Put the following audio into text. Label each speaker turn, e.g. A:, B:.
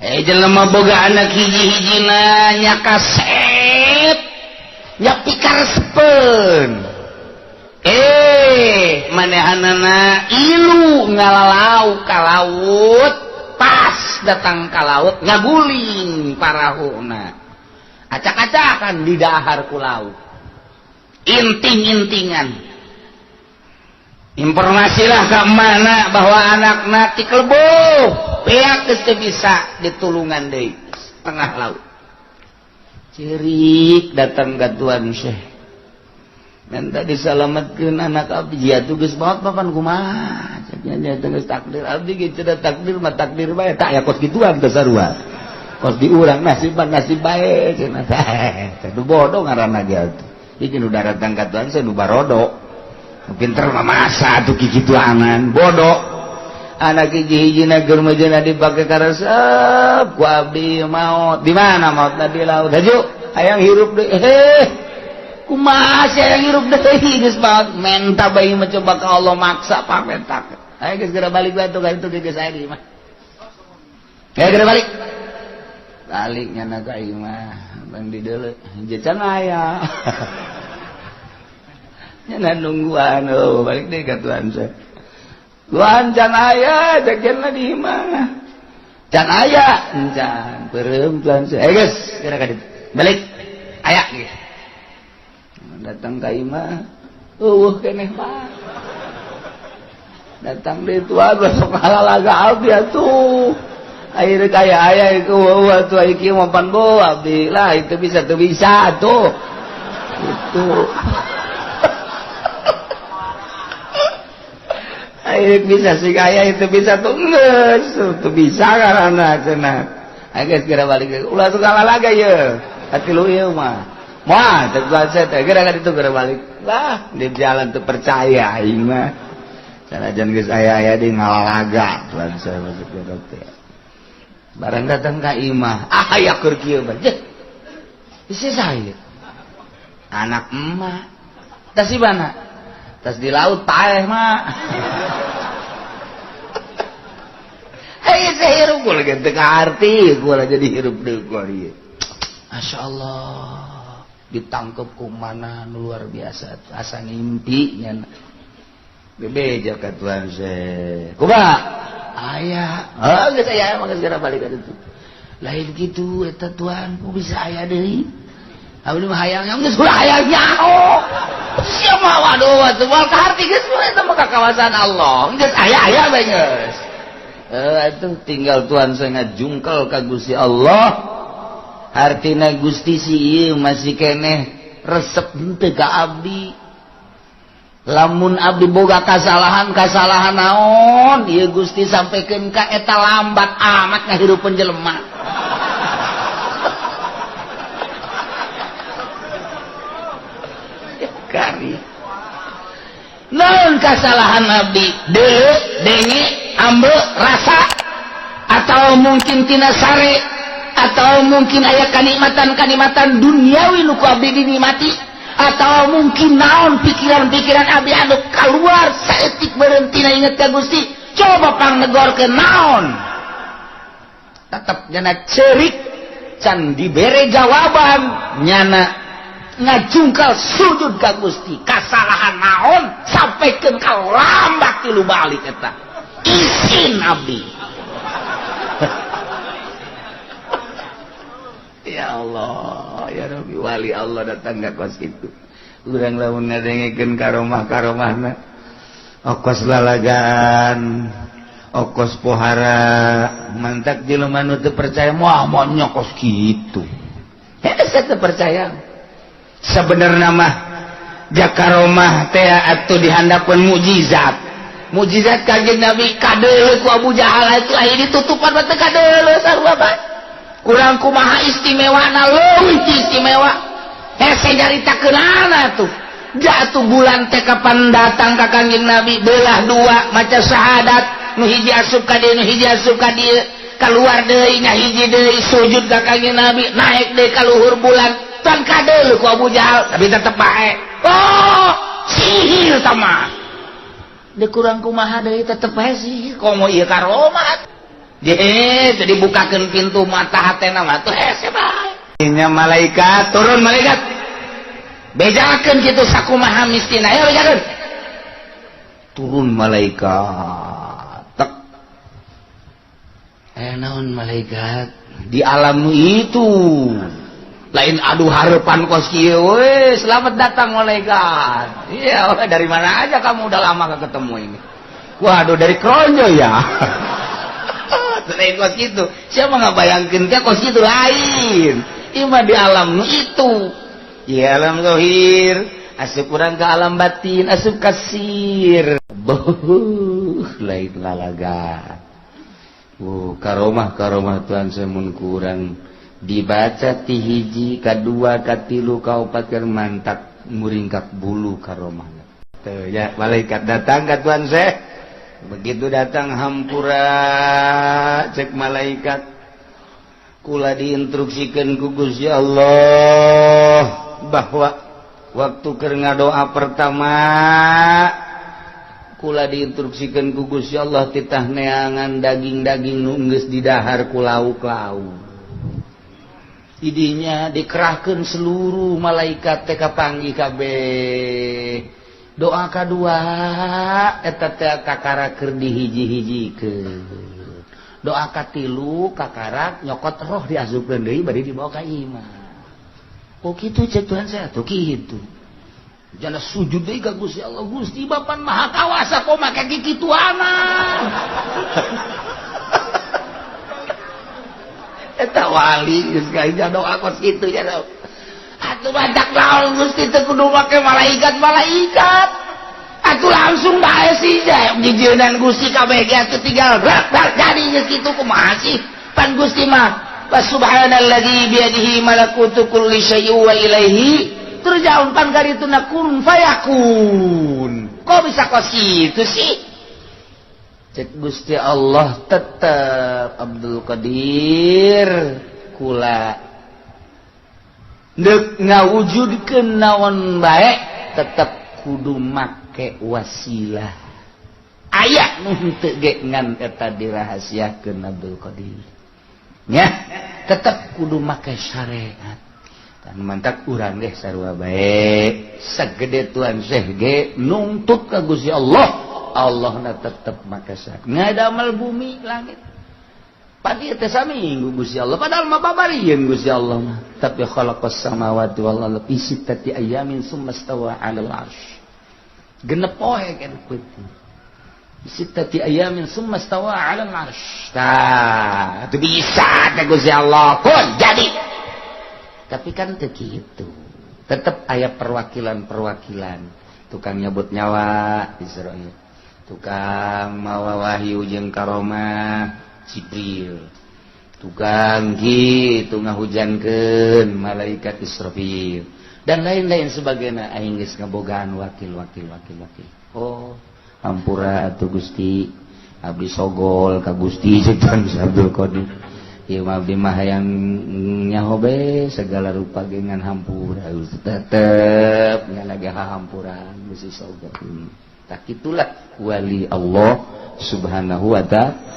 A: Jelema boga anak hiji-hijina nya kasep nya pikaresepeun. Manehanana ilu ngalalau ka laut, pas datang ka laut ngaguling parahuna, acak-acakan di dahar ku laut, inting-intingan. Informasilah ke mana bahwa anakna tikelebuh pihak geus teu bisa ditulungan deui tengah laut. Cerik datang ke Tuan Syekh, minta disalamatkeun anak abdi. Ya tuh geus maot papan kumaha cek nya geus takdir abdi gitu da, takdir mah takdir bae tak ya, kos gituan teh sarua kos di urang, nasib mah nasib bae cenah teh. Nu bodoh ngaranna ge atuh. Iki nu datang ka Tuan Syekh nu barodo pinter mah, masa atuh kikituanan bodoh. Anak hiji-hijina keur meujeuhna dipake karesep ku abdi, maot di mana? Maotna di laut. Haju hayang hirup deui, heh kumaha sih hayang hirup deui geus maot? Menta bae mencoba ke Allah, maksa pametak. Ayo geus geura balik bae tuh ka itu, geus aya di imah. Ayo geura balik. Balik nyana ka imah, bang di deuleu can aya. Nyana nungguan, oh balik deui ka Tuhan saya. Tuhan can aya, jajan di imah. Can aya, can peureum Tuhan saya. Eh geus, geura ka ditu. Balik. Aya geus. Datang ka imah, eueuh keneh mah. Datang deui, Tuhan besok lalaga abdi atuh. Akhirnya kaya aya itu eueuh atuh, ieu kieu mah pan bo abdi lah itu bisa tuh bisa tuh. Itu. Ayo bisa sih kaya itu bisa tuh geus tuh bisa karena cenah. Ayo geus geura balik ulah suka lalaga ye. Hati lu ieu mah. Wah, cek saya teh geura ka ditu geura balik. Lah, di jalan tuh percaya aing mah. Sanajan geus aya-aya di ngalalaga tuan saya masuk ke teh. Barang datang ka imah, ah aya keur kieu mah. Isi saya. Anak emak. Tas di mana? Tas di laut paeh mah. Hei, saya hirup gua lagi teu kaarti, gua jadi hirup deui gua ieu. Masya Allah, ditangkep ku mana luar biasa, asa ngimpi nya. Bebeja ka Tuhan saya. Kumaha? Aya. Oh, geus aya mah geus geura balik ka ditu. Lain kitu eta Tuhan, ku bisa aya deui. Abdi mah hayang geus ulah hayang nyaho. Sia mah waduh atuh moal kaharti geus eta mah ka kawasan Allah. Geus aya-aya bae geus. Atuh tinggal Tuhan saya ngajungkel ka Gusti Allah. Hartina Gusti si ieu masih keneh resep henteu ka abdi. Lamun abdi boga kasalahan, kasalahan naon ieu Gusti sampaikan ka eta lambat amat ngahirupeun jelema. Kari. Naon kasalahan abdi? Deuleu, denge, ambe, rasa, atau mungkin tina sare, atau mungkin aya kanikmatan-kanikmatan duniawi nu ku abdi dinikmati, atau mungkin naon pikiran-pikiran abdi anu keluar saeutik berhenti na inget ka Gusti. Coba pangnegorkeun naon? Tetep nyana cerik can dibere jawaban, nyana ngajungkal sujud ka Gusti. Kasalahan naon sampaikan ka lambat tilu balik eta isin abdi. Ya Allah, ya Rabbi, wali Allah datang ka kos itu. Urang lamun ngadengekeun karomah-karomahna okos lalagan, okos pohara, mantak jelema nu teu percaya moal moal kos kitu. Hese teu percaya. Sebenarnya mah jakaromah teh atuh dihandapeun mukjizat. Mukjizat Kanjeng Nabi kadeuleu ku Abu Jahal itu aya ditutupan mah teu kadeuleu sarua bae. Kurang kumaha istimewana leuwih ti istimewa. Hese nyaritakeunana tuh. Jatuh bulan teh kapan datang ka Kanjeng Nabi belah dua maca syahadat, nu hiji asup ka dieu, nu hiji asup ka dieu, keluar deui nya hiji deui sujud ka Kanjeng Nabi, naik deui ka luhur bulan. Tan kadeuleu ku Abu Jahal tapi tetep bae. Oh, sihir tah mah. Deui kurang kumaha deui tetep bae sihir. Komo ieu karomat. Jadi dibukakeun pintu mata hatena mah tuh hese bae. Nya malaikat turun malaikat. Bejakeun kitu sakumaha mistina ya bejakeun. Turun malaikat. Tek. Naon malaikat di alam itu. Lain adu harapan kos kieu we, selamat datang malaikat. Iya, dari mana aja kamu, udah lama gak ketemu ini. Waduh, dari Kronjo ya. Lain kos kitu. Siapa nggak bayangkeun teh kos kitu lain. Ieu mah di alam itu. Di alam zahir, asup urang ke alam batin, asup kasir. Beuh, lain lalaga. Karomah karomah Tuhan semun kurang dibaca ti hiji kadua katilu kaopat keur mantak muringkak bulu karomah. Teu ya malaikat datang ka Tuhan Syekh. Begitu datang hampura cek malaikat kula diinstruksikeun ku Gusti Allah bahwa waktu keur ngadoa pertama kula diinstruksikan ku Gusti Allah titah neangan daging-daging nu geus didahar ku lauk-lauk. Idinya dikerahkan seluruh malaikat teh kapanggih kabeh. Doa kadua eta teh kakara keur dihiji-hijikeun. Doa katilu kakara nyokot roh diasupkeun deui bari dibawa ka imah. Oh kitu cek Tuhan saya tuh kitu. Jana sujud deui ka Gusti Allah, Gusti Bapak Maha Kawasa kok make kikituana. Eta wali geus ka doa kos kitu ya. Atuh badak naon Gusti teu kudu make malaikat-malaikat. Atuh langsung bae sih jijieunnan Gusti kabeh ge atuh tinggal rak rak jadi geus kitu kumaha sih? Pan Gusti mah subhanalladzi biyadihi malakutu kulli syai'in wa ilaihi turja'un pan karituna kun fayakun. Kok bisa kos kitu sih? Cek Gusti Allah tetep Abdul Qadir kula deuk ngawujudkeun naon bae tetep kudu make wasilah. Aya nu henteu ge ngan eta dirahasiakeun Abdul Qadir. Nya tetep kudu make syariat. Dan mantak urang ge sarua bae sagede Tuhan Syekh ge nungtut ka Gusti Allah. Allah na tetep make syariat. Ngadamel bumi langit. Padi teh saminggu Gusti Allah padahal mah babarieun Gusti Allah mah. Tapi khalaqas samawati wal arda fi sittati ayamin summa stawa 'alal 'arsy. Genep poe kan peuting. Sittati ayamin summa stawa 'alal 'arsy. Tah, itu bisa teh Gusti Allah pun jadi. Tapi kan teu kitu. Tetep aya perwakilan-perwakilan. Tukang nyebut nyawa Israil. Tukang mawa wahyu jeung karomah Jibril, tukang gitu ngahujankeun malaikat Israfil dan lain-lain sebagainya. Aing geus ngabogaan wakil wakil wakil wakil. Oh, hampura atuh Gusti, abdi sogol ka Gusti Sultan Abdul Qadir. Ieu mah abdi mah hayang nyaho be segala rupa ge ngan hampura tetep nya lagi hahampuran Gusti sogol. Tak itulah wali Allah Subhanahu wa ta'ala.